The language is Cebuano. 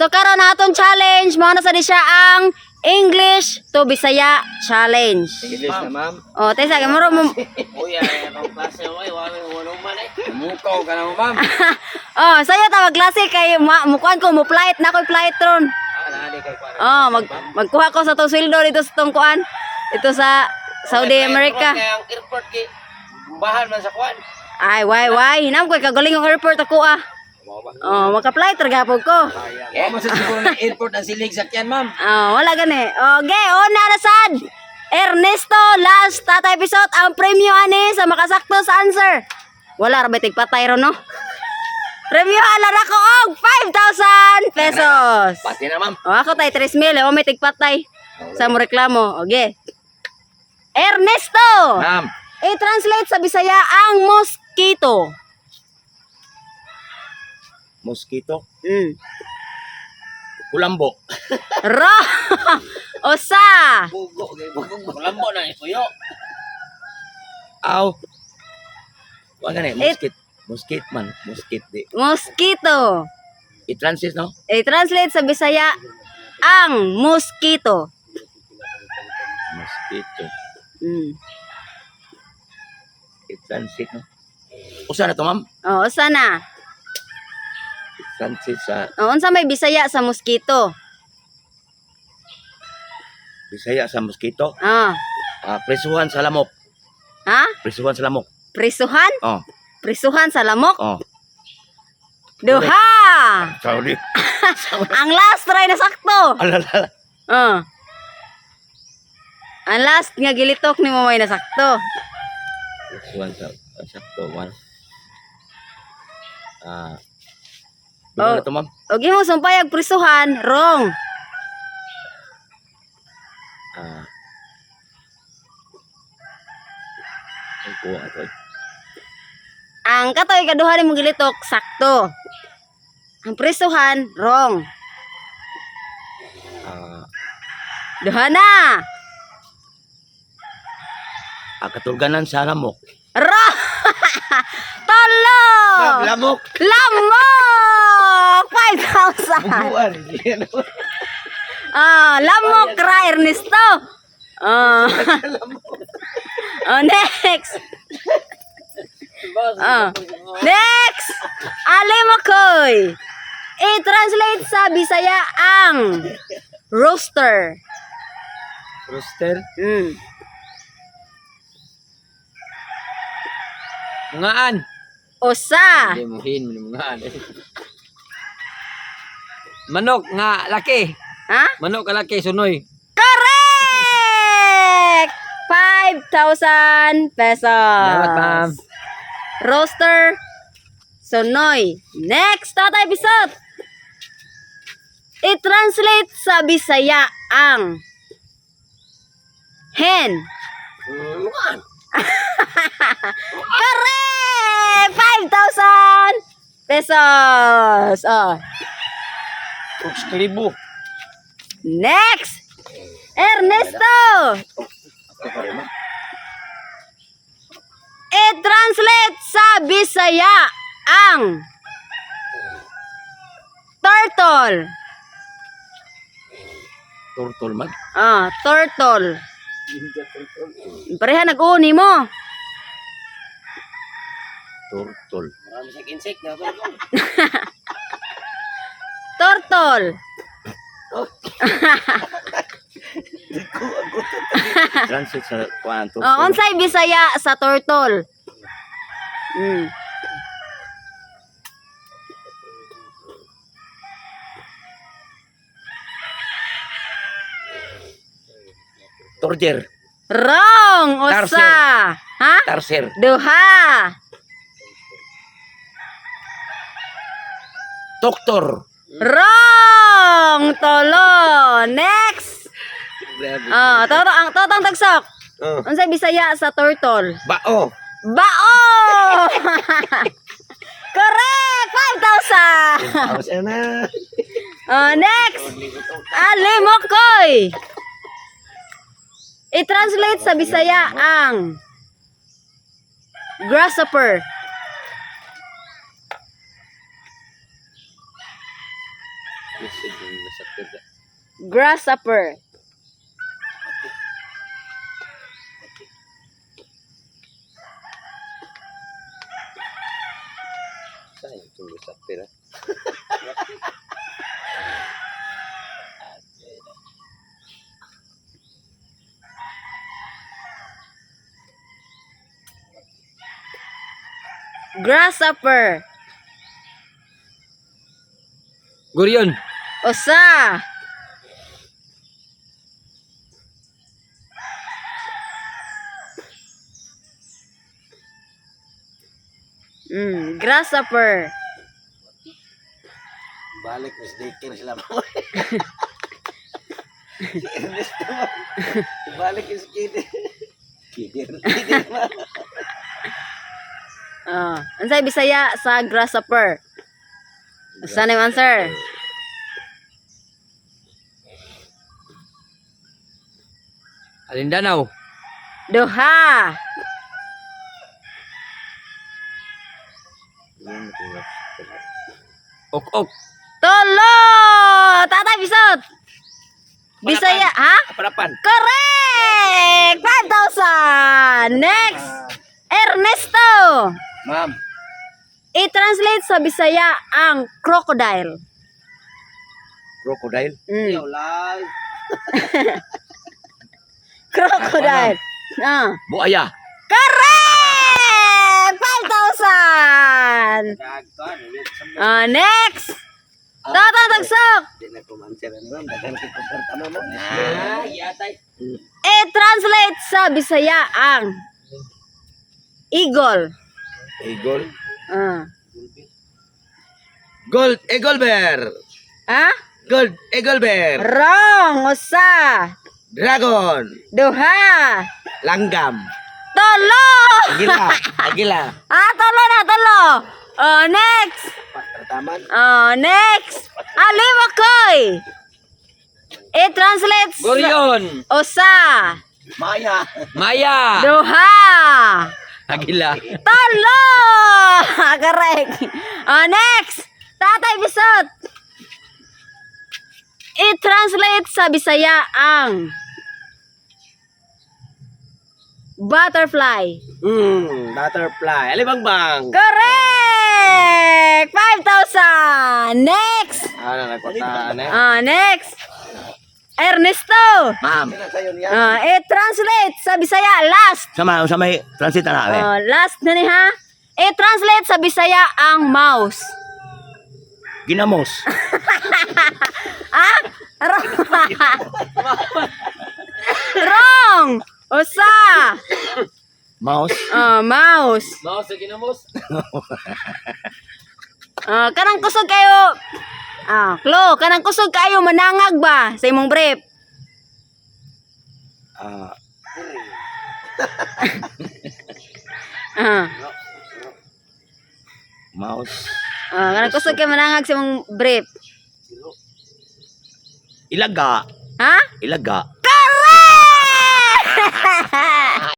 So karon atong challenge mao na sa di siya ang English to Bisaya challenge. English na, ma'am. Oh, tesa kay muro mo. Uy, ay, akong klase, uy, wala wala man eh. Mukaw ka na mo, ma'am. Oh, sayo ta magklase kay mukuan ko mo flight na ko'y flight ron. Ah, naali kay kuan. Oh, magkuha ko sa tong sweldo dito sa tong kuan. Dito sa Saudi America. Kay ang airport kay bahan man sa kuan. Ay, why why? Hinam ko kagaling ang airport ako ah. Oh, maka-flight ra gapon ko. Wa mo sa siguro ng airport ang silig sakyan, ma'am. Oh, wala gani. Okay, una na sad. Ernesto, last Tatay Pisot, ang premyo ani sa makasakto sa answer. Wala ra ba tigpatay ron, no? Premyo ala ra ko og 5,000 pesos. Pati na, ma'am. O ako tay 3,000, wa may tigpatay. Sa mo reklamo. Okay. Ernesto, Ma'am, i-translate sa Bisaya ang mosquito. Mosquito, Kulambo. Ro. Usa. Bugo kay bugo. Kulambo na isuyo. Aw. Wa gani, mosquito. Mosquito man, mosquito di. Mosquito. I-translate, no? I-translate sa Bisaya ang mosquito. Mosquito. I-translate, no? Usa na to, ma'am? O, usa na. I-translate sa O, unsa may Bisaya sa mosquito? Bisaya sa mosquito. Ah. Ah, presuhan sa lamok. Ha? Presuhan sa lamok. Prisuhan? Oh, Prisuhan sa lamok? oh. Duha! Sorry. Ang last try na sakto. Alala. Oh. Ang last nga gilitok ni Mamay na sakto. Presuhan sa sakto, one. Ah. Oh. Oh. Na to, ma'am? O mo sumpayag prisuhan, wrong. Ah. Ay, kuha ito eh. Ang katoy kaduha ni mong gilitok, sakto. Ang prisuhan, wrong. Ah, Duha na. ah, katulganan sa lamok. Wrong. Tolo. Lamok! Lamok! 5,000. Buguan. Ah, lamok ra Ernesto. Ah. Oh, next. Ah. Next. Ali Makoy. I-translate sa Bisaya ang rooster. Rooster. Mungaan. Usa. Hindi mo hin, mungaan. Manok nga laki. Ha? Manok nga laki sunoy. Correct! 5,000 pesos. Salamat, ma'am. Roaster Sonoy. Next, Tatay Bisot. I-translate sa Bisaya ang hen. Mungaan. Correct! 5,000 pesos. Oh. Klibo. Next, Ernesto. I-translate sa Bisaya ang turtle. Turtle man. Ah, turtle. Pareha nag-uni mo. Turtle. Marami sa insect na to. Turtle. Translate sa kuan turtle. Oh, unsay Bisaya sa turtle? Torjer. Wrong. Usa. Tarsier. Ha? Tarser. Duha. Doktor. Wrong. Tolo. Next. Ah, toto ang totong tagsok. Oh. Unsay Bisaya sa turtle? Bao. Bao! Correct! 5,000! Tapos na. Oh, next! Alimokoy! I-translate sa Bisaya ang grasshopper. Lisod yung masakit. Grasshopper. Saan yung itong grasshopper, ah? Grasshopper. Guryon. Usa. Grasshopper. Balik Miss Daycare sila mo. Si Ernesto mo. Balik is Kidir. Kidir. Kidir man. Ah, unsay Bisaya sa grasshopper? Usa na yung answer? Alindanaw. Duha. Yun, itong grasshopper. Ok-ok. Tulo. Tatay Bisot. Bisaya, ha? Parapan. Correct! 5,000! Next! Ernesto! Ma'am. I-translate sa Bisaya ang crocodile. Crocodile. Wala. Crocodile. Ah. Buaya. Correct! 5,000! Dagkan. Ah, next! Tata Tagsok! Di na kumanser ano ma'am. Daghan kay komporta mo. Ah, yatay. I-translate sa Bisaya ang eagle. Eagle. Ah. Gold Eagle Bear. Ha? Gold Eagle Bear. Wrong! Usa! Dragon. Duha! Langgam. Tulo! Agila. Agila. Ah, tulo na, tulo! Oh, next! Patrataman. Oh, next! Aliwakoy! I-translate sa Guryon. usa, Maya. Maya. duha, Agila. talo! Correct! Oh, next! Tatay Bisot! I-translate sa Bisaya ang butterfly. Butterfly. Alibangbang. Correct! 5,000! Next! Ano nagkota na? Ah, next! Ernesto! Ma'am. Ah, i-translate sa Bisaya last. Sama, sama may transit na eh. Ah, last na ni ha. I-translate sa Bisaya ang mouse. Ginamos. Ah? Wrong. Wrong. Usa. Mouse. Ah, mouse. Mouse sa ginamos. Ah, kanang kusog kayo. Ah, Klo, kanang kusog kayo manangag ba sa imong brief? Ah, Ah, mouse. ah, kanang kusog kayo manangag sa imong brief. Ilaga. Ha? Ilaga. Correct!